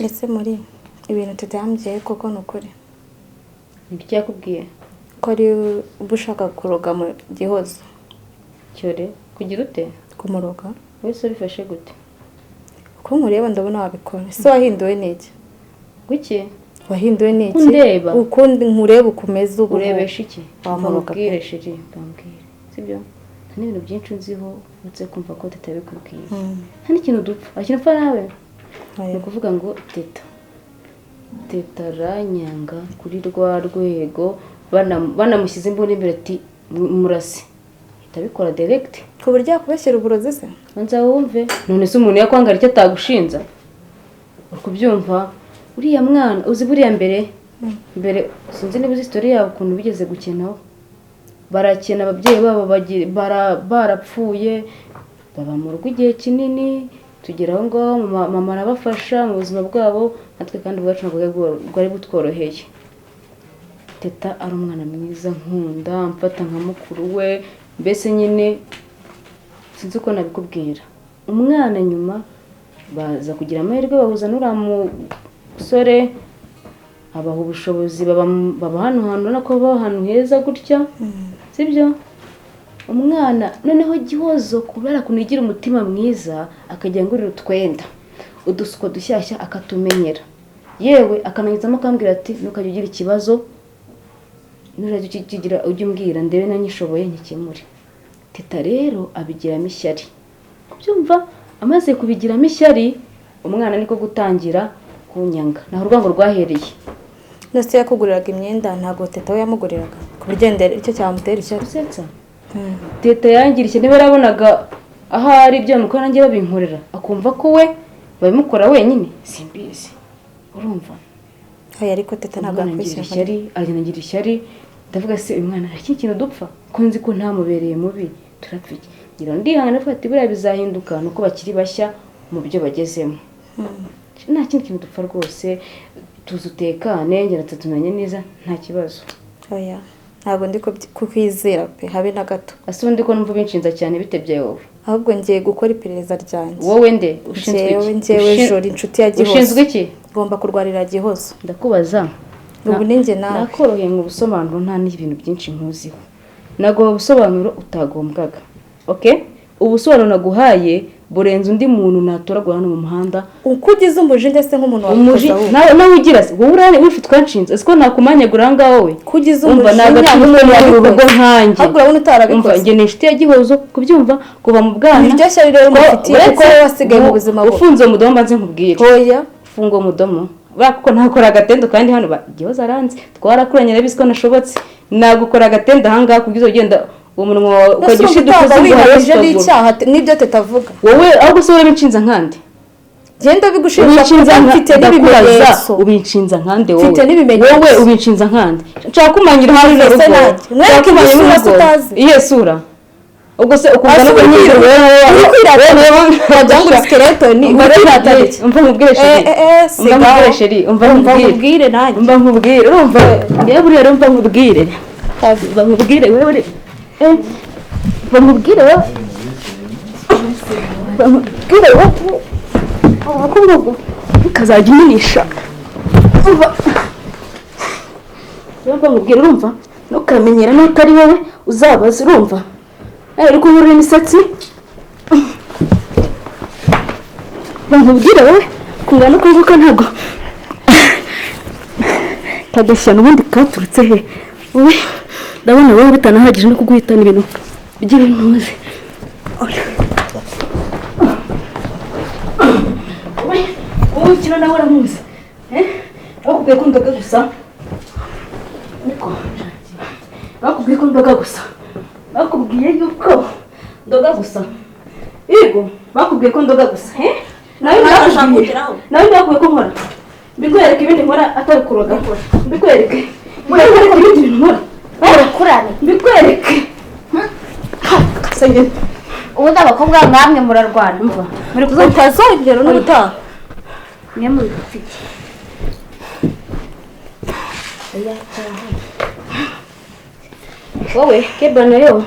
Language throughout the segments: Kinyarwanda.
Ese muri ibintu tutambye koko ni ukuri? Ibyo yakubwiye? Ko ari uba ushaka kuroga mu Gihozo. Cyore kugira ute? Kumuroga. Wese ubifashe gute? Uko nkureba ndabona wabikora. Ese wahinduwe n'iki? Guki? Wahinduwe n'iki? Kundeba. Uko nkureba ukomeza ubu. Urebesha iki? Wamuroga. Mbwire shiri, mbwire. Sibyo? Nta n'ibintu byinshi nziho uretse kumva ko Teta yabikubwiye. Nta n'ikintu dupfa. Nta kintu upfa nawe. Ni ukuvuga ngo Teta. Teta aranyanga kuri rwa rwego banamushyize imbunda imbere ati murase. Itabikora direct. Ku buryo yakubeshyira uburozi se? Nza wumve. None se umuntu yakwangara icyo atagushinza? Uri kubyumva? Uriya mwana uzi buriya mbere mbere sinzi niba uzi story yabo ukuntu bigeze gukenaho. Barakena ababyeyi babo barapfuye baba mu rugo igihe kinini, tugera aho ngaho mama arabafasha mu buzima bwabo, natwe kandi ubwacu ntabwo bwari butworoheye. Teta ari umwana mwiza nkunda, mfata nka mukuru we, mbese nyine sinzi uko nabikubwira. Umwana nyuma baza kugira amahirwe bahuza n'uriya musore, abaha ubushobozi, baba hano hantu ubona ko baba ahantu heza gutya, sibyo? Umwana noneho Gihozo kubera ukuntu yigira umutima mwiza akajya angurira utwenda udusuko dushyashya akatumenyera, yewe akananyuzamo akambwira ati ntukajya ugira ikibazo, nurajya ukigira ujye umbwira ndebe nanyishoboye nkikemure. Teta rero abigiramo ishyari, kubyumva amaze kubigiramo ishyari umwana niko gutangira kunyanga, naho urwango rwahereye. Nose yakuguriraga imyenda ntabwo Teta we yamuguriraga ku buryo icyo cyamutera ishyari? Gusetsa Teta yangirishye niba yarabonaga ahari ibyo mukora nanjye babinkorera akumva ko we babimukora wenyine, simbizi. Urumva? Oya ariko Teta ntabwo yakwishyura ishyari, agenda ishyari. Ndavuga se uyu mwana hari ikintu dupfa ko nzi ko ntamubereye mubi, turapfa iki? Ngira ndihangana ndavuga ati buriya bizahinduka nuko bakiri bashya mu byo bagezemo. Nta kindi kintu dupfa rwose, tuzutekane ngira tumenye neza nta kibazo. Oya ntabwo ndi kukwizera pe, habe na gato. Ase undi ko numva binshinza cyane bitebye wowe. Ahubwo ngiye gukora iperereza ryanjye. Wowe nde ushinzwe iki? Njyewe Jori inshuti ya Gihozo. Ushinzwe iki? Ngomba kurwarira Gihozo. Ndakubaza. Ubu ninjye nawe. Nakoroheye mu busobanuro nta n'ibintu byinshi nkuziho. Nago ubusobanuro utagombwaga. Okay? Ubusobanuro naguhaye burenze undi muntu natoragura hano mu muhanda. Uko ugize umujinya se nk'umuntu wabikoze wowe? Nawe ugira se wowe urane ufite twanshinze siko nakumanyagura aha ngaho wowe. Ko ugize umujinya nk'umuntu wabikoze nkanjye. Ahubwo urabona utarabikoze. Umva njye ni inshuti ya Gihozo kubyumva kuva mu bwana. Iryo shyari rero mufitiye kuko wowe wasigaye mu buzima bubi. Ufunze umudomo mbanze nkubwire. Oya funga umudomo. Kuko ntakora agatendo kandi hano Gihozo aranze twarakuranye nabizi ko nashobotse nagukora agatendo aha ngaha kubwizo ugenda umunwa wawe ukajya ushidukuza wiharije n'icyaha nibyo Teta avuga. Wowe ahubwo se urabinshinza nkande? Genda bigushinja mfite n'ibimenyetso. Ubinshinza nkande wowe? Mfite n'ibimenyetso. Wowe ubinshinza nkande? Nshaka kumanyira hano rugo. Mwereke isura utazi. Iye sura? Ubwo se ukumva no kunyira wewe wagira skeleton urirata iki? Umva nkubwire sheri. Umva nkubwire sheri, umva nkubwire nanjye. Umva nkubwire, urumva? Ngewe buriya umva nkubwire. Umva nkubwire wewe. Umva nkubwire wewe. Umva nkubwire wewe. Abakobwa ukazajya uminisha. Umva. Umva nkubwire urumva? Ntukamenyera n'utari wowe uzabaza urumva? Uri kunyurura imisatsi. Nkubwire wowe kungana uko nguko ntabwo kagashyana ubundi katurutse he? Wowe ndabona wowe bitanahagije no kuguhitana ibintu by'ibintuzi. Wowe ukina nawe uramuzi. Bakubwiye ko ndoga gusa. Niko. Bakubwiye ko ndoga gusa. Bakubwiye yuko ndoga gusa. Yego, bakubwiye ko ndoga gusa. Nawe ndakubwiye ko nkora. Mbikwereke ibindi nkora atari kuroga. Mbikwereke. Mbikwereke ibindi bintu nkora. Urakurane. Mbikwereke. Kasenge. Ubundi abakobwa namwe murarwana. Umva. Muri kuzatazongera n'ubutaha. Mwe muri gufite. Wowe kebana yo.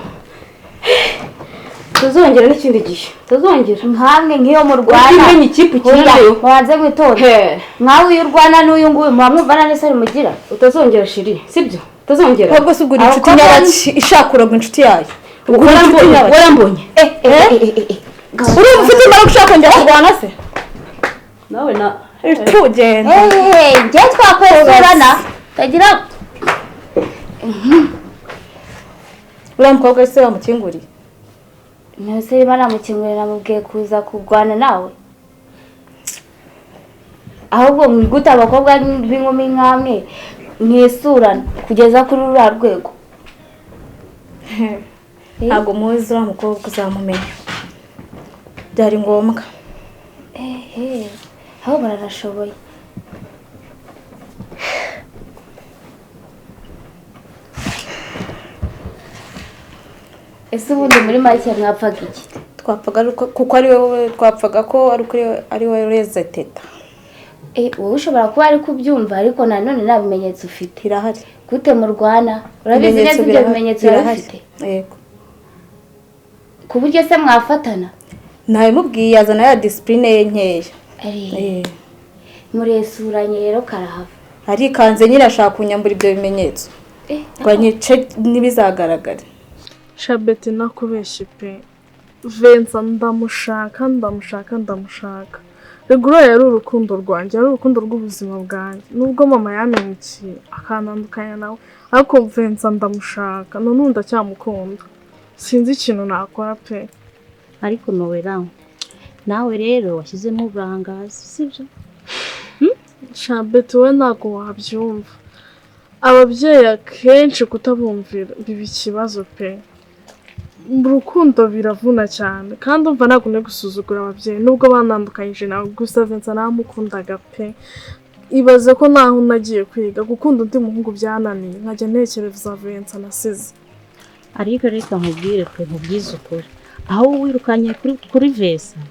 Tuzongera n'ikindi gihe, tuzongera. Nkamwe nk'iyo murwana. Ujye umenya ikipe ukina nayo. Mubanze mwitonde. He. Nkawe iyo urwana n'uyu nguyu muba mwumva nta n'isoni mugira. Utazongera chérie, sibyo? Utazongera. Ahubwo se ubwo uri inshuti Abakobwa nyabaki ishakuraga inshuti yayo? Ubwo uri inshuti Warambonye? nyabaki? Warambonye? Eh eh eh eh eh. Urumva ufite imbaraga ushaka kongera kurwana se? Nawe na Tugenda. Eh, njye twakwesurana tagira. Uriya mukobwa se wamukinguriye? Ntose niba namukingurira, namubwiye kuza kurwana nawe. Ahubwo mwigute abakobwa b'inkumi nkamwe mwisurana kugeza kuri ruriya rwego? Ntabwo muzi uriya mukobwa, uzamumenya byari ngombwa. Ehe, aho baranashoboye. Ese ubundi muri make mwapfaga iki? Twapfaga ari kuko ari wowe, twapfaga ko ari kuri ari wowe ureze Teta. Eh, wowe ushobora kuba ari kubyumva, ariko nanone nta bimenyetso ufite. Birahari. Gute murwana? Urabizi neza ibyo birahari. bimenyetso Birahari. urabifite? Yego. Ku buryo se mwafatana? Ntabimubwiye, yazana ya discipline ye nkeya. Ari muresuranye rero karahava. Arikanze nyine, ashaka kunyambura ibyo bimenyetso Eh, ngo anyice ntibizagaragare. Shabeti, nakubeshye pe. Vincent ndamushaka, ndamushaka, ndamushaka. Riguro yari urukundo rwanjye, yari urukundo rw'ubuzima bwanjye. Nubwo mama yamenyukiye akantandukanya nawe, ariko Vincent ndamushaka, none ubu ndacyamukunda. Sinzi ikintu nakora pe. Ariko Nowera, nawe rero washyizemo uburangazi, sibyo? Shabeti, we ntabwo wabyumva. Ababyeyi akenshi kutabumvira biba ikibazo pe. Mu rukundo biravuna cyane, kandi umva, ntabwo nari gusuzugura ababyeyi nubwo banandukanyije nawe. Gusa Vincent naramukundaga pe. Ibaze ko naho nagiye kwiga, gukunda undi muhungu byananiye, nkajya ntekereza Vincent nasize. Ariko reka nkubwire pe, nkubwize ukuri, aho wirukanye kuri Vincent,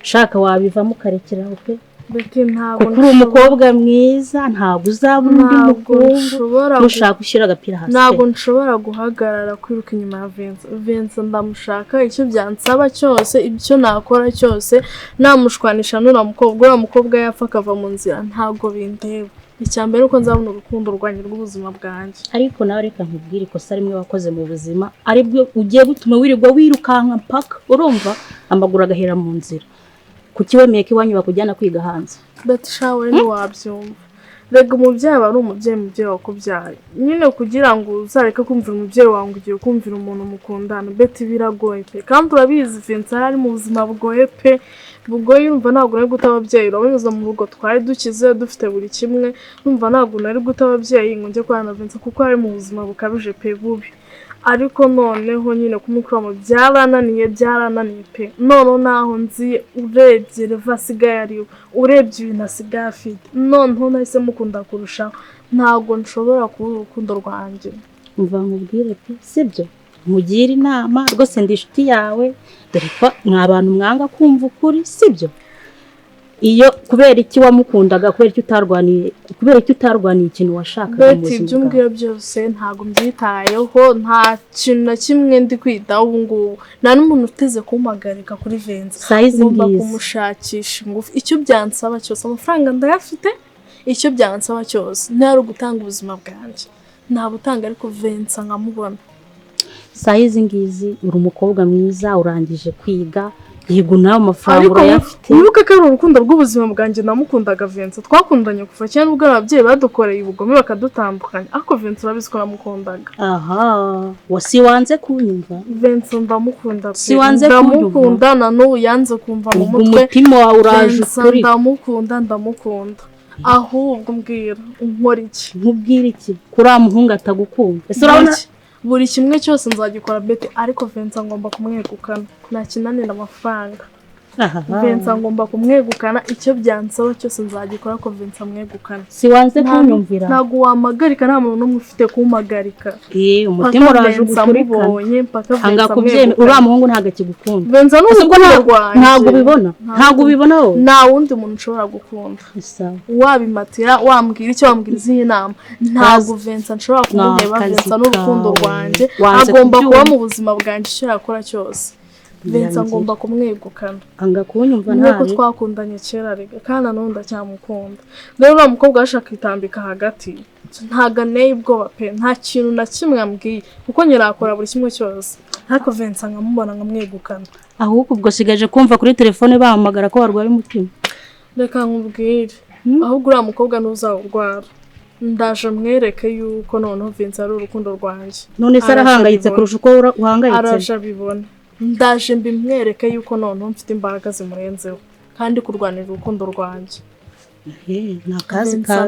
shaka wabivamo ukarekeraho pe. Betty, ntabwo Kuko uri umukobwa mwiza, ntabwo uzabona undi ntabwo mukobwa. Nshobora Nushaka ushyira agapira hasi. Ntabwo nshobora guhagarara kwiruka inyuma ya Vincent. Vincent ndamushaka, icyo byansaba cyose, icyo nakora cyose, namushwanisha n'uriya mukobwa, uriya mukobwa yapfa akava mu nzira, ntabwo bindeba. Icya mbere uko nzabona urukundo rwanjye rw'ubuzima bwanjye. Ariko nawe reka nkubwire, ikosa rimwe wakoze mu buzima aribwo ugiye gutuma wirirwa wirukanka mpaka urumva amaguru agahera mu nzira. Kuki wemeye ko iwanyu bakujyana kwiga hanze? Betty shawe, ntiwabyumva. Rega umubyeyi aba ari umubyeyi, umubyeyi wakubyaye. Nyine kugira ngo uzareke kumvira umubyeyi wawe ngo ugiye kumvira umuntu mukundana, Betty, biragoye pe. Kandi urabizi Vincent yari ari mu buzima bugoye pe, bugoye. Urumva ntabwo nari guta ababyeyi. Urabona mu rugo twari dukize, dufite buri kimwe. Urumva ntabwo nari guta ababyeyi ngo njye kubana na Vincent, kuko yari mu buzima bukabije pe, bubi. Ariko noneho nyine kumukuramo byarananiye, byarananiye pe. Noneho naho nziye, urebye level asigaye ariwe, urebye ibintu asigaye afite, noneho nahise mukunda kurushaho. Ntabwo nshobora kubura urukundo rwanjye. Umva nkubwire pe, sibyo? Nkugire inama rwose, ndi inshuti yawe, dore ko mwa bantu mwanga kumva ukuri, sibyo? Iyo kubera iki wamukundaga, kubera iki utarwaniye ikintu washakaga mu Betty, buzima ibyo bwawe? umbwira byose ntabwo mbyitayeho. Nta kintu na kimwe ndi kwitaho ubu ngubu, nta n'umuntu uteze kumpagarika kuri Vincent. Sayizi Ngomba ngizi. kumushakisha ingufu, icyo byansaba cyose. Amafaranga ndayafite, icyo byansaba cyose, ntari ugutanga ubuzima bwanjye ntabutanga, ariko Vincent nkamubona. Sayizi ngizi, uri umukobwa mwiza, urangije kwiga, yego, nawe amafaranga Ariko urayafite. wibuke ko ari urukundo rw'ubuzima bwanjye. Namukundaga Vincent, twakundanye kuva kera, nubwo ababyeyi badukoreye ubugome bakadutandukanya, ariko Vincent urabizi ko namukundaga. Aha wasi wanze kunyumva. Vincent ndamukunda pe. Si wanze kunyumva. Ndamukunda, na n'ubu yanze kumva mu Ubwo mutwe. umutima wawe uraje Vincent ukuri. ndamukunda, ndamukunda. Ahubwo mbwira, nkora iki? Nkubwire iki kuri uriya muhungu atagukunda? Ese urabona Buri kimwe cyose nzagikora, Betty, ariko Vincent ngomba kumwegukana, nta kinanira amafaranga. Aha. Vincent ngomba kumwegukana, icyo byansaba cyose nzagikora ko Vincent amwegukana. Si wanze kunyumvira. Ntabwo wampagarika, nta muntu n'umwe ufite kumpagarika. Eh, umutima Mpaka uraje Vincent uguturikana. amubonye, mpaka Anga Vincent kubyemera, amwegukana. uriya muhungu ntabwo akigukunda. Vincent ni Ese ubwo urukundo rwanjye. Ntabwo ubibona? Ntabwo ubibona wowe? Nta wundi muntu ushobora gukunda. Sawa. Wabimatira, wambwira icyo wambwira, izihe nama, ntabwo Vincent nshobora kumuheba. Ni akazi Vincent n'urukundo kawe. rwanjye Wanze agomba kuba kubyumva. mu buzima bwanjye, icyo yakora cyose. Vincent ngomba kumwegukana. Anga kunyumva ntawe. Nkuko twakundanye kera rega kandi na none ndacyamukunda. Rero uriya mukobwa ashaka kwitambika hagati ntago anteye ubwoba pe, nta kintu na kimwe ambwiye kuko nyirakora buri kimwe cyose. Ariko Vincent nkamubona nkamwegukana. Ahubwo ubwo sigaje kumva kuri telefone bahamagara ko warwaye umutima. Reka nkubwire, ahubwo uriya mukobwa ntuzawurwara. Ndaje mwereke yuko noneho Vincent ari urukundo rwanjye. None se arahangayitse kurusha uko uhangayitse? Araje abibona. Ndaje mbimwereke yuko noneho mfite imbaraga zimurenzeho kandi kurwanira urukundo rwanjye.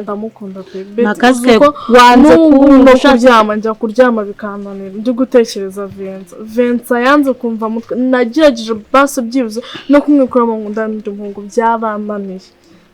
Ndamukunda pe. Wanze kuryama njya kuryama bikananira ndi gutekereza Vincent. Vincent yanze kumva mutwe, nagerageje baso byibuze no kumwikuramo ngo ndamire umuhungu byabananiye.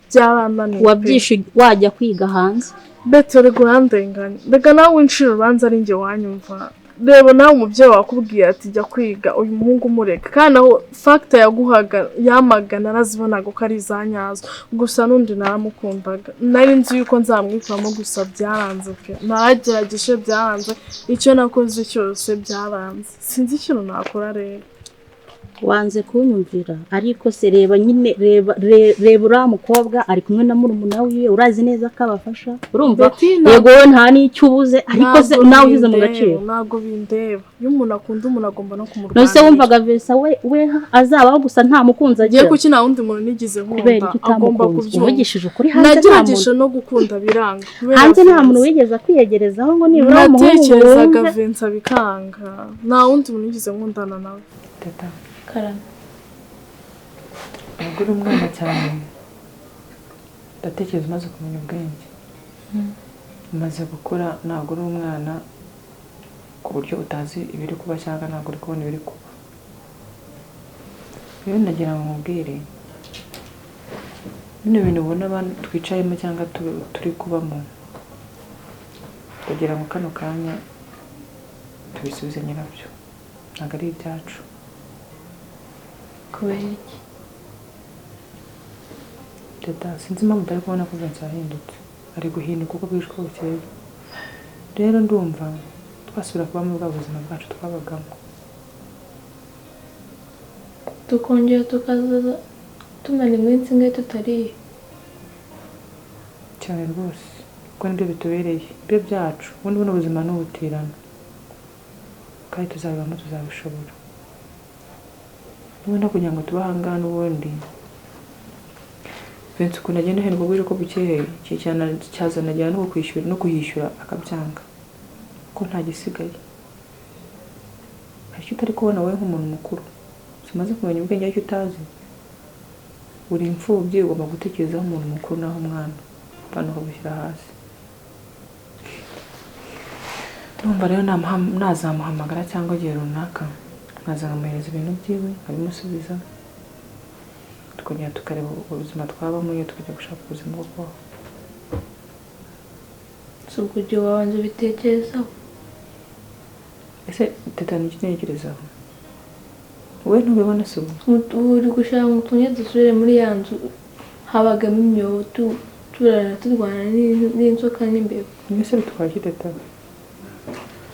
Byabananiye. Wabyishe wajya kwiga hanze. Betty rega urandenganya. Rega nawe winshira urubanza ari njye wanyumva. Reba nawe umubyeyi wakubwiye ati jya kwiga uyu muhungu umureka, kandi aho fagita yaguhaga yamagana narazibonaga ko ari izanyazo. Gusa n'undi naramukundaga, nari nzi yuko nzamwikuramo, gusa byaranze pe, naragerageje byaranze, icyo nakoze cyose byaranze, sinzi ikintu nakora rero. Wanze kunyumvira ariko se reba nyine, reba reba uriya mukobwa ari kumwe na murumuna wiwe, urazi neza ko abafasha, urumva yego wowe nta n'icyo ubuze ariko se nawe ugize mu gaciro. Ntabwo bindeba, iyo umuntu akunda umuntu agomba no kumurwanira. None se wumvaga Vincent we azabaho gusa nta mukunzi agira? Kuki nta wundi muntu nigeze nkunda agomba kubyumva. Uvugishije ukuri, hanze nagerageje no gukunda biranga, hanze nta muntu wigeze akwiyegerezaho ngo nibura umuhungu. Natekerezaga Vincent bikanga, nta wundi muntu nigeze nkundana nawe. Karame. Ntabwo uri umwana cyane, ndatekereza umaze kumenya ubwenge, umaze gukura, ntabwo uri umwana ku buryo utazi ibiri kuba cyangwa ntabwo uri kubona ibiri kuba. Rero nagira ngo nkubwire bino bintu ubona abantu twicayemo cyangwa turi kubamo, kugira ngo kano kanya tubisubize nyirabyo, ntabwo ari ibyacu. Kubera iki? Teta, sinzi impamvu utari kubona ko Vincent yahindutse, ari guhinduka uko bwije uko bukeye. Rero ndumva twasubira kuba muri bwa buzima bwacu twabagamo, tukongera tukazaza tumara iminsi imwe tutariye cyane rwose, kuko nibyo bitubereye, ibyo byacu. Ubundi buno buzima ni ubutirano, kandi tuzabibamo, tuzabishobora. N'ubundi kugira ngo tube ahangaha n'ubundi Vincent ukuntu agenda ahendwa bwije ko bukeye, cyazanagera no kwishyura no kuhishyura akabyanga, ko nta gisigaye. Hari icyo utari kubona wowe nk'umuntu mukuru umaze kumenya ubwenge ariko utazi, uri imfubyi, ugomba gutekerezaho umuntu mukuru naho umwana abantu bakagushyira hasi. Ndumva rero nazamuhamagara cyangwa igihe runaka nkaza nkamuhereza ibintu byiwe nkabimusubiza, tukongera tukareba ubuzima twabamo, iyo tukajya gushaka ubuzima bwo kubaho. Si ubwo ujya wabanza ubitekerezaho? Ese Teta ni iki ntekerezaho? Wowe ntubibona se ubu? Uri gushaka ngo twongere dusubire muri ya nzu habagamo imyobo, turara turwana n'inzoka n'imbeba. Mbese bitwaye iki Teta?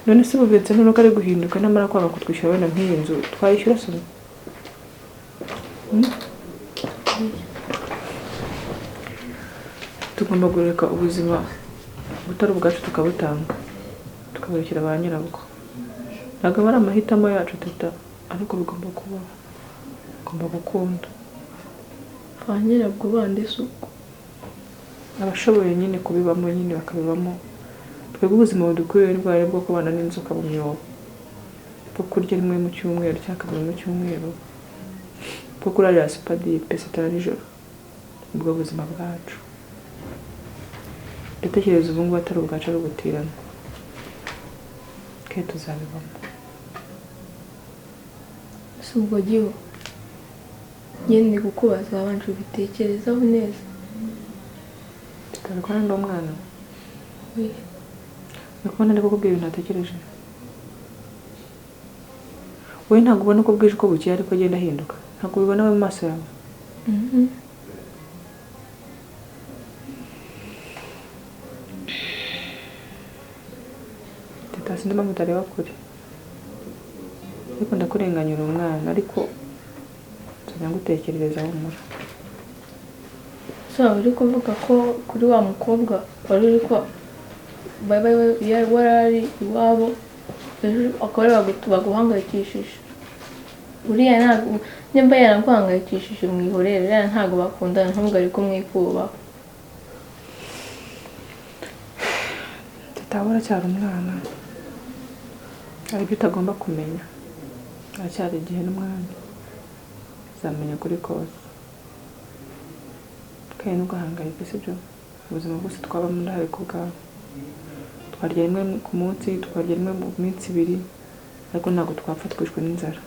None se ubu Vincent nuko ari guhinduka namara kwanga kutwishyura wenda nk'iyi nzu twayishyura se? Tugomba kureka ubuzima butari ubwacu tukabutanga, tukaburekera ba nyirabwo. Ntabwo ari amahitamo yacu Teta, ariko bigomba kubaho, bigomba gukunda. Ba nyirabwo bande se ubwo? Abashoboye nyine kubibamo nyine bakabibamo. Twebwe ubuzima budukwiriye ni bwari bwo kubana n'inzoka mu myobo, bwo kurya rimwe mu cyumweru cyangwa kabiri mu cyumweru, bwo kurarira supadipe saa nijoro, nibwo buzima bwacu. Ndatekereza ubu ngubu atari ubwacu, ari ubutirano, kandi tuzabibamo. Si ubwo giho nyine kukubaza wabanje ubitekerezaho neza? Tutabikora ndi umwana. Uri kubona ndi kukubwira ibintu natekereje? Wowe ntabwo ubona uko bwije uko bukeye ariko agenda ahinduka, ntabwo ubibona we mu maso yawe? Teta, sinzi impamvu utareba kure. Ariko ndakurenganyura umwana, ariko nzajya ngutekerereza humura. So uri kuvuga ko kuri wa mukobwa wari uri ko wari ari iwabo ejo akaba baguhangayikishije. Uriya ntabwo nimba yaraguhangayikishije mwihorere, uriya ntabwo bakundana, ntabwo ari kumwikubaho. Teta uracyari umwana, hari ibyo utagomba kumenya, aracyari igihe n'umwanya uzamenya kuri kose. Kandi ntugahangayike, sibyo? Ubuzima bwose twabamo ndahari ku bwawe. Twarya rimwe ku munsi, twarya rimwe mu minsi ibiri, ariko ntabwo twapfa twishwe n'inzara.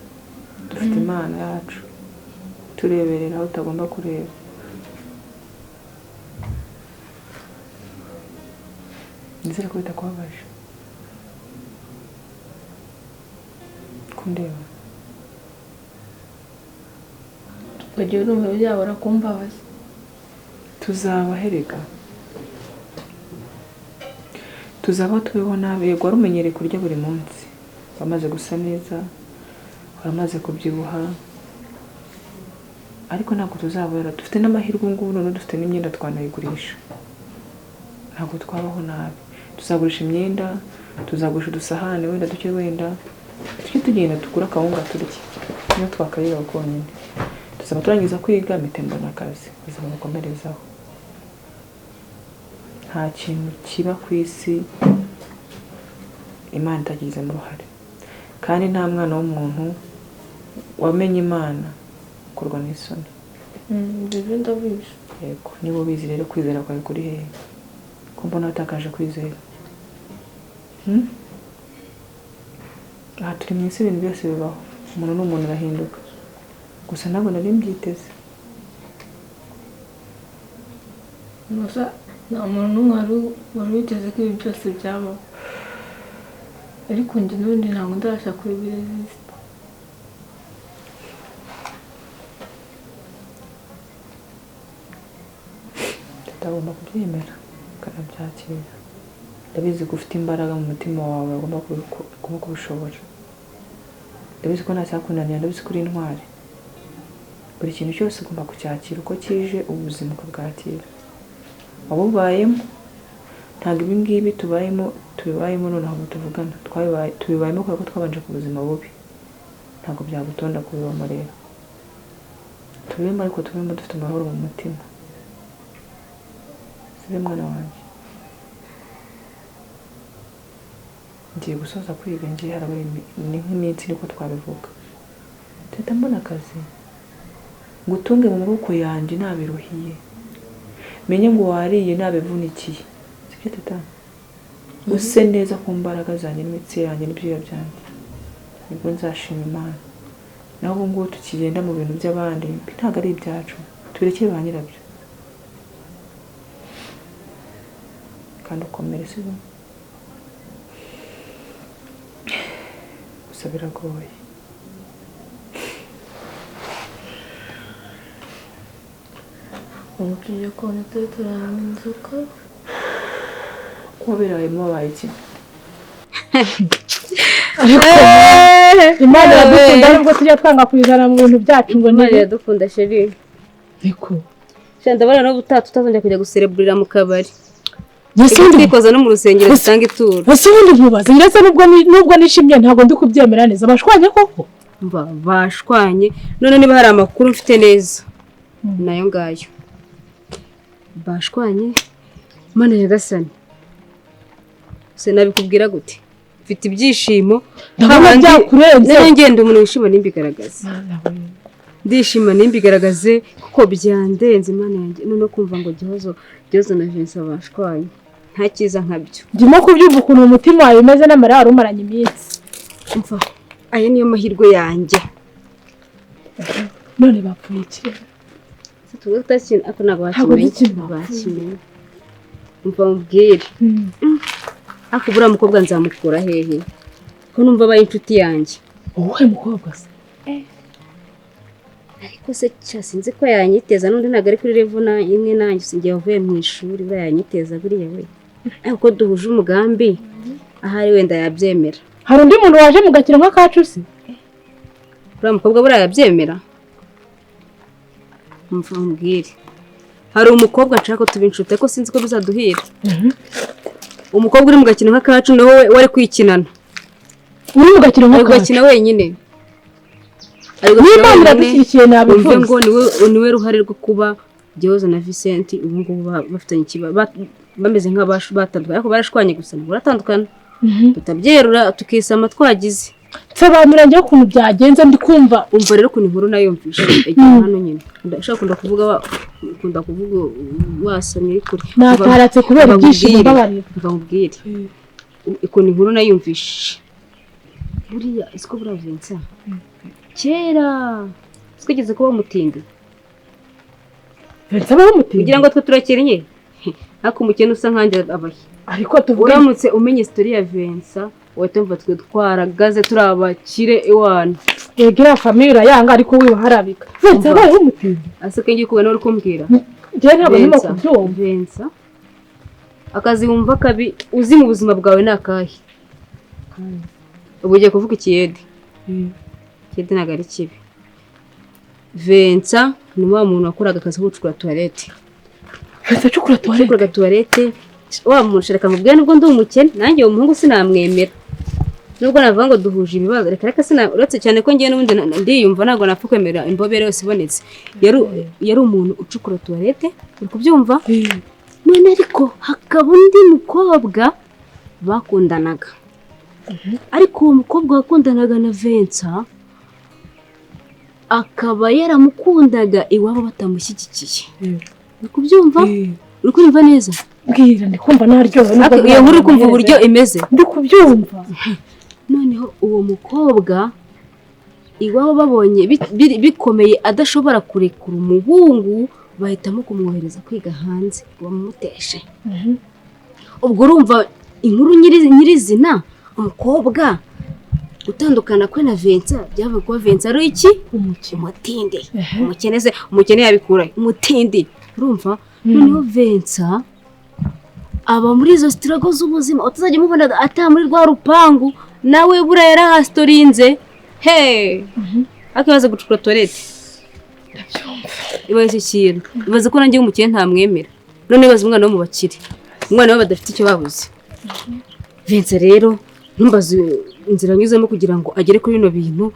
Dufite Imana yacu tureberera aho utagomba kureba. Nizere ko bitakubabaje kundeba. Ugiye urumva byabura kumbabaza. Tuzabaherega, tuzabaho tubeho nabi. Yego wari umenyereye kurya buri munsi, wamaze gusa neza, waramaze kubyibuha, ariko ntabwo tuzabura. Dufite n'amahirwe ubu ngubu, noneho dufite n'imyenda twanayigurisha, ntabwo twabaho nabi. Tuzagurisha imyenda, tuzagurisha udusahane wenda duke, wenda tujye tugenda tugura akawunga turye, niyo twakarira konyine. Tuzaba turangiza kwiga mpite mbona akazi, ubuzima bukomerezaho. Nta kintu kiba ku isi Imana itagizemo uruhare, kandi nta mwana w'umuntu wamenye Imana ukorwa n'isoni. Ibyo ndabizi. Yego, niba ubizi rero kwizera kwawe kuri hehe? Ko mbona watakaje kwizera? Aha turi mu isi, ibintu byose bibaho, umuntu n'umuntu arahinduka. Gusa ntabwo nari mbyiteze. Gusa nta muntu n'umwe wari witeze ko ibi byose byabaho, ariko njye n'ubundi ntabwo ndabasha kubiresisita. Tutagomba kubyemera ukanabyakira. Ndabizi ko ufite imbaraga mu mutima wawe, ugomba kubishobora. Ndabizi ko nta cyakunanira, ndabizi ko uri intwari. Buri kintu cyose ugomba kucyakira uko kije, ubuzima ukabwakira. Wabubayemo, ntabwo ibi ngibi tubayemo tubibayemo noneho tuvugana, tubibayemo kubera ko twabanje ku buzima bubi. Ntabwo byagutonda kubibamo rero. Tubibemo ariko tubibemo dufite amahoro mu mutima. Sibe mwana wanjye, ngiye gusoza kwiga, ngiye harabura ni nk'iminsi niko twabivuga. Teta mbona akazi ngutunge mu maboko yanjye nabiruhiye, menye ngo wariye nabivunikiye. Sibyo teta? Use neza ku mbaraga zanjye n'imitsi yanjye n'ibyuya byanjye, nibwo nzashima Imana. Naho ubu ngubu tukigenda mu bintu by'abandi ntabwo ari ibyacu, tubirekere ba nyirabyo. Kandi ukomere, sibyo? Gusa biragoye. Ubu tugiye kubona turi turaramo inzoka. Kuba birayemo wabaye iki? Imana iradukunda nubwo tujya twanga kuyizana mu bintu byacu ngo Imana iradukunda sheri. Niko. Sha ndabona no gutaha tutazongera kujya gusereburira mu kabari. Twikoza no mu rusengero dutanga ituro. Ese ubundi nkubaze, ndetse nubwo nishimye ntabwo ndi kubyemera neza. Bashwanye koko? Bashwanye. None niba hari amakuru mfite neza nayo ngayo. Bashwanye. Mana nyagasani, se nabikubwira gute? Mfite ibyishimo ndabona byakurenze. Nari ngenda umuntu wishima nimbigaragaze. Ndishima nimbigaragaze kuko byandenze Imana yanjye. None kumva ngo Gihozo na Vincent bashwanye, nta cyiza nkabyo. Ndimo kubyumva ukuntu umutima wawe umeze n'amarira wari umaranye iminsi. Umva, aya niyo mahirwe yanjye. None bapfuye iki? Tuvuge tutakina ako ntabwo bakimenye. Umva mubwire. Ako buriya mukobwa nzamukura hehe? Ko numva abaye inshuti yanjye. Uwuhe mukobwa se? Ariko se sinzi ko yanyiteza n'undi ntabwo ari kuri level imwe nanjye, singiye avuye mu ishuri buriya yanyiteza buriya we. Ariko duhuje umugambi ahari wenda yabyemera. Hari undi muntu waje mu gakino nk'akacu se? Uriya mukobwa buriya yabyemera? Mva umbwire, hari umukobwa nshaka ko tuba inshuti, ariko sinzi ko bizaduhira. Umukobwa uri mu gakino nk'akacu, nawe we wari kwikinana. Uri mu gakino Ari nk'akacu? gukina wenyine. Ari gukina N'Imana wenyine. iradushyigikiye, Wumve nabivuze. ngo niwe ruhare rwo kuba Gihozo na Vincent ubu ngubu bafitanye ikibazo, bameze nk'abatandukanye, ariko barashwanye gusa ntabwo baratandukana. Tutabyerura tukisama twagize. Nsobanura njyewe ukuntu byagenze, ndi kumva. Umva rero ukuntu inkuru nayumvishe igihe hano nyine. Ushaka kunda kuvuga wasamye uri kure. Nataratse kubera Umva ibyishimo. nkubwire. Mbabarira. Umva nkubwire ukuntu inkuru nayumvishe. Buriya siko buriya Vincent kera twigeze kuba umutindi. Vincent abaho umutindi? Kugira ngo twe turakennye, ariko umukene usa nkanjye abahe? Ariko tuvuge. Uramutse umenye story ya Vincent, wahita wumva twe twaragaze turi abakire iwana. Yego, iriya famille urayanga, ariko wibaharabika. Vincent Umva. abayeho umutindi? Aseka ngiye kubona uri kumbwira. Njyewe ntabwo ndimo Vincent, kubyumva. Vincent, akazi wumva kabi uzi mu buzima bwawe ni akahe? Ubu ugiye kuvuga ikiyede. Ikiyede ntabwo ari kibi. Vincent ni wa muntu wakoraga akazi ko gucukura toilette. Vincent acukura toilette? Gucukuraga toilette. Wa muntu, reka nkubwire, nubwo ndi umukene, nanjye uwo muhungu sinamwemera, nubwo navuga ngo duhuje ibibazo, reka reka, sina, uretse cyane ko ngewe n'ubundi ndiyumva ntabwo napfa kwemera imbobere yose ibonetse. Yari umuntu ucukura toilette, uri kubyumva? None ariko hakaba undi mukobwa bakundanaga, ariko uwo mukobwa wakundanaga na Vincent akaba yaramukundaga iwabo batamushyigikiye. Uri kubyumva? Uri kumva neza? Mbwira, ndi kumva naryohewe nubwo. Ariko iyo nkuru uri kumva uburyo imeze? Ndi kubyumva. Noneho uwo mukobwa iwabo babonye bikomeye, adashobora kurekura umuhungu, bahitamo kumwohereza kwiga hanze ngo bamumuteshe. Ubwo urumva inkuru nyirizina, umukobwa gutandukana kwe na Vincent byavuye kuba Vincent ari iki? Umutindi. Umukene se, umukene yabikurahe umutindi? Urumva noneho Vincent aba muri izo struggle z'ubuzima, utazajya umubona ataha muri rwa rupangu, nawe buriya yarahasitorinze he, ariko ibaze gucukura toilette. Ibaze icyo kintu, ibaze ko nanjye w'umukene ntamwemera, none ibaze umwana wo mu bakire, umwana we badafite icyo babuze. Vincent rero, ntumbaze inzira anyuzemo kugira ngo agere kuri bino bintu.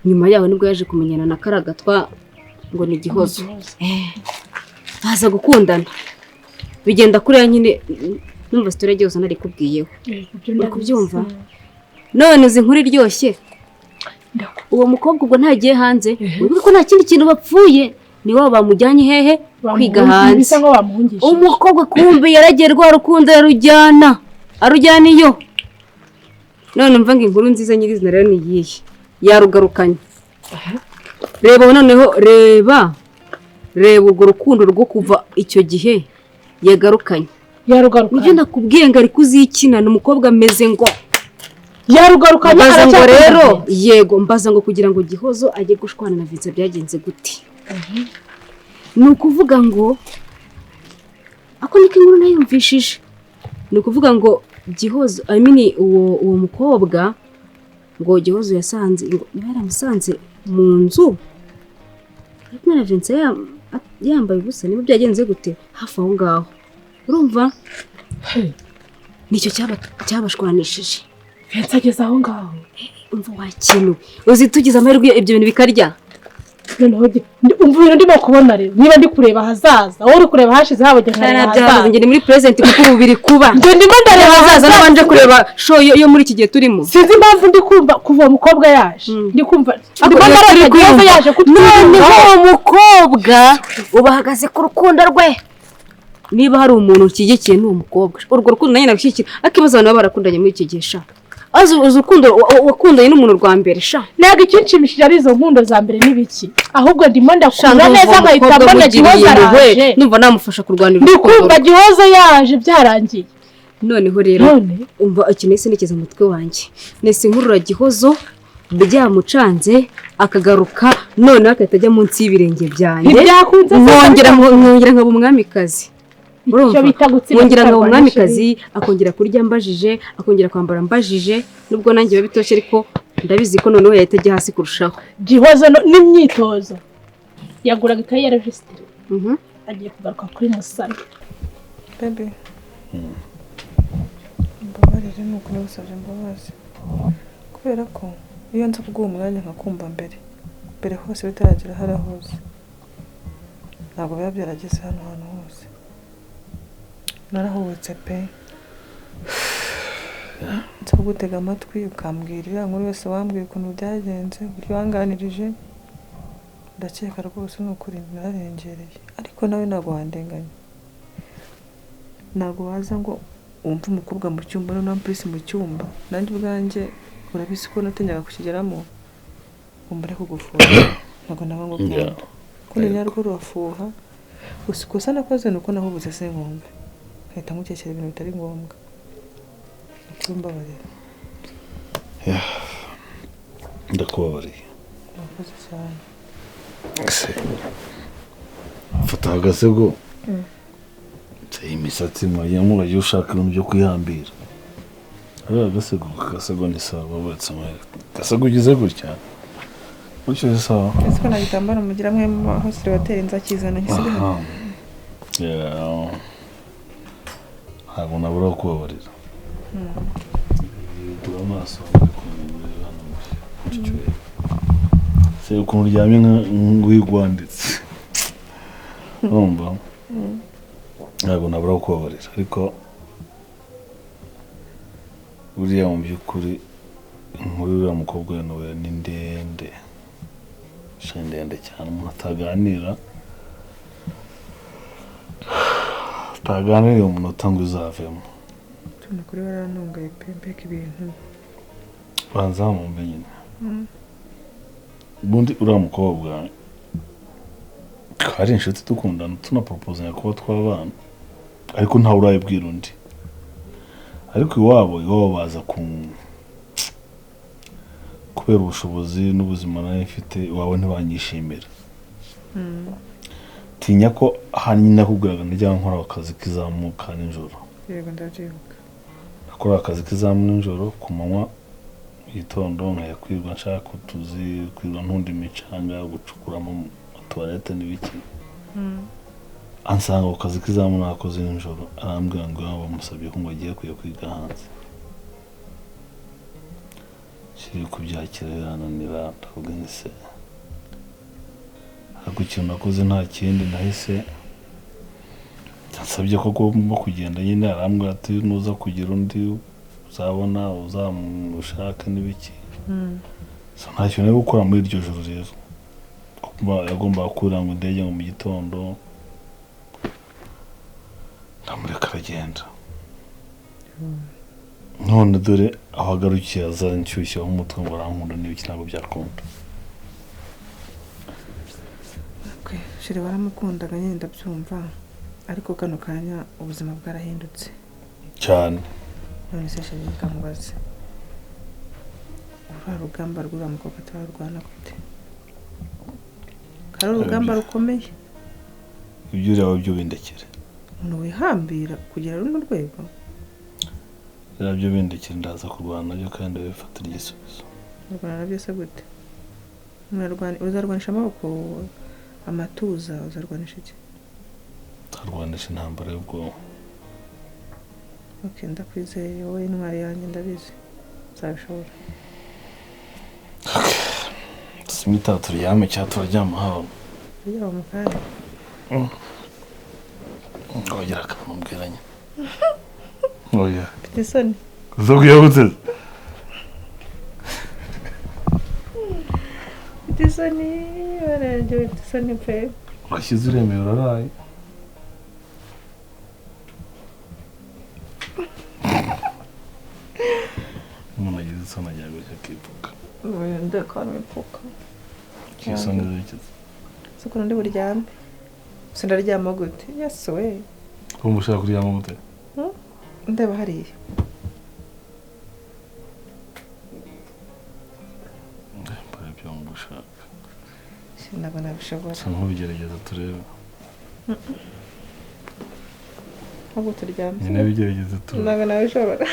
Nyuma yaho nibwo yaje kumenyana na Karagatwa ngo ni Igihozo. Baza gukundana, bigenda kuriya nyine. Numva story ya Gihozo narikubwiyeho, uri kubyumva? None izi nkuru iryoshye, uwo mukobwa ubwo ntagiye hanze, wibuke ko nta kindi kintu bapfuye, ni wabo bamujyanye hehe? Kwiga hanze. Bisa nkaho bamuhungishije. Umukobwa kumbe yaragiye, rwa rukundo ararujyana, arujyana iyo. None mva ngo inkuru nziza nyirizina rero ni iyihe? Yarugarukanye. Reba noneho, reba reba urwo rukundo rwo kuva icyo gihe yagarukanye. Yarugarukanye? Nibyo nakubwiye ngo ari kuzikinana, umukobwa ameze ngo Yarugarukanye? Mbaza ngo Aracyakunda rero Vincent? Yego, mbaza ngo kugira ngo Gihozo ajye gushwana na Vincent byagenze gute? Ni ukuvuga ngo ako niko inkuru nayumvishije, ni ukuvuga ngo Gihozo, I mean uwo mukobwa ngo Gihozo yasanze, ngo niba yaramusanze mu nzu ari kumwe na Vincent yambaye ubusa, niba byagenze gute hafi aho ngaho, urumva nicyo cyabashwanishije. Vincent ageze aho ngaho? Umva wakintu, uzi tugize amahirwe ibyo bintu bikarya. Noneho umva ibintu ndimo kubona rero, niba ndi kureba ahazaza, wowe uri kureba ahashize, habo njye nkareba ahazaza. Njye ni muri present, kuko ubu biri kuba. Njye ndimo ndareba ahazaza ahazaza. Nabanje kureba show yo muri iki gihe turimo. Sinzi impamvu ndi kumva kuva uwo mukobwa yaje, ndi kumva Ariko ndimo iyo turi ndareba Gihozo kuyumva. yaje Noneho kutwumva. uwo mukobwa ubu ahagaze ku rukundo rwe. Niba hari umuntu ushyigikiye ni uwo mukobwa, urwo rukundo nanjye nagushyigikira, ariko ibibazo, abantu baba barakundanye muri iki gihe sha, uzi urukundo wakundanye n'umuntu rwa mbere sha. Ntabwo ikinshimishije ari izo nkundo za mbere n'ibiki, ahubwo ndimo Sha, ndakura ndumva neza uwo nkahita mukobwa mbona mugiriye Gihozo impuhwe, araje. Numva namufasha kurwanira Ndi urukundo kumva rwe. Gihozo yaje byarangiye. Noneho rero None umva ikintu nahise ntekereza mu mutwe wanjye, nahise nkurura Gihozo byamucanze akagaruka, noneho agahita ajya munsi y'ibirenge byanjye. Ntibyakunze se? Nkongera nkaba umwamikazi. Icyo Urumva? bita gutsinda Nkongera nkaba tutarwanya. umwamikazi, akongera kurya mbajije, akongera kwambara mbajije, nubwo nanjye biba bitoshye, ariko Ndabizi ko noneho yahita ajya hasi kurushaho. Gihozo n'imyitozo yaguraga ikayi ya regisitiri. Agiye kugaruka kuri Musana. Bebe, mbabarire nuko nagusabye imbabazi, kubera ko iyo nza kuguha umwanya nkakumva mbere hose bitaragera hariya hose, ntabwo biba byarageze hano hantu hose. Narahubutse pe, nza kugutega amatwi ukambwira iriya nkuru yose, wambwiye ukuntu byagenze, uburyo wanganirije, ndakeka rwose ni ukuri nararengereye, ariko nawe ntabwo wandenganya. Ntabwo waza ngo wumve umukobwa mu cyumba noneho ampurisi mu cyumba, nanjye ubwanjye urabizi ko natinyaga kukigeramo, ngo mbure kugufuha, ntabwo naba ngukunda, kuko ni nyarwo rurafuha. Gusa ikosa nakoze ni uko nahubuze sinkumve, nkahita ngukekera ibintu bitari ngombwa. Mbabarira. Ndakubabariye. Murakoze cyane. Mfata agasego. Imisatsi mwagiye ushaka ibintu byo kwihambira. Ariya agasego ni sawa, babatse agasego ugize gutya. Gutyo ni sawa. Ese ko nta gitambaro mugira mwe aho siribateri nzakizana nkisigaye? Ntabwo nabura kubabarira. Tuba amaso se ukuntu uryamye nk'uwigwanditse, urumva ntabwo nabura kubabarira, ariko buriya mu by'ukuri inkuru y'uriya mukobwa we ni ndende, ndende cyane, umuntu ataganira umunota ngo uzavemo. Kuri warantungaye pe, mbega ibintu banza mumbe nyine. Ubundi uriya mukobwa twari inshuti dukundana, tunaproposanya kuba twabana, ariko ntawe urayibwira undi. Ariko iwabo baza kubera ubushobozi n'ubuzima nari mfite, iwabo ntibanyishimira. Tinya ko ahanini nakubwiraga najyaga nkora akazi k'izamuka nijoro. Yego ndabyibuka. Nakora akazi k'izamu nijoro, ku manywa gitondo nkajya kwirwa nshaka utuzi, kwirwa ntunda imicanga, gucukuramo tuwarete n'ibiki. Ansanga ku kazi k'izamu nakoze nijoro, arambwira ngo bamusabye ko ngo agiye kujya kwiga hanze. Kiri kubyakira birananira, ndavuga nti se ariko ikintu nakoze nta kindi, nahise nsabye ko agomba kugenda nyine, arambwira ati nuza kugira undi uzabona uzamushaka n'ibiki. So nta kintu nari gukora muri iryo joro rero, yagombaga kurira ngo indege ngo mu gitondo, ndamureka aragenda. None dore aho agarukiye azanshyushyaho umutwe ngo arankunda n'ibiki, ntabwo byakunda. Sheri waramukundaga nyine ndabyumva, ariko kano kanya ubuzima bwarahindutse cyane. None se Sheri reka nkubaze, uriya rugamba rw'uriya mukobwa turarurwana gute? Kari urugamba rukomeye. Ibyo ureba byo bindekere. Umuntu wihambira kugera runo rwego? Byo bindekere, ndaza kurwana nabyo kandi bifatira igisubizo. Urwana nabyo se gute? Uzarwanisha amaboko, amatuza, uzarwanisha iki? Nzarwanisha intambara y'ubwonko. Okay, ndakwizeye wowe intwari yanjye, ndabizi uzabishobora. Simita turyame cyangwa turaryama haba? Turyama mu kanya. Wagira akantu mbwira nyine. Oya. Mfite isoni. Uzabwira gute? Mfite isoni, barangije mfite isoni pe. Washyize uremeye uraraye. Umuntu agize isoni agira gutya akipfuka. Ndakora ipfuka. Isoni z'ikizi. Si ukuntu ndi buryame. Gusa ndaryama gute? Yesu we. Wumva ushaka kuryama gute? Ndeba hariya. Mbara ibyo wumva ushaka. Ntabwo nabishobora. Sa nk'ubigerageza turebe. Ntabwo turyame. Nyine bigerageza turebe. Ntabwo nabishobora.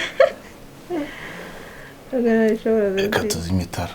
Ntabwo nabishobora Reka Beti. tuzime itara.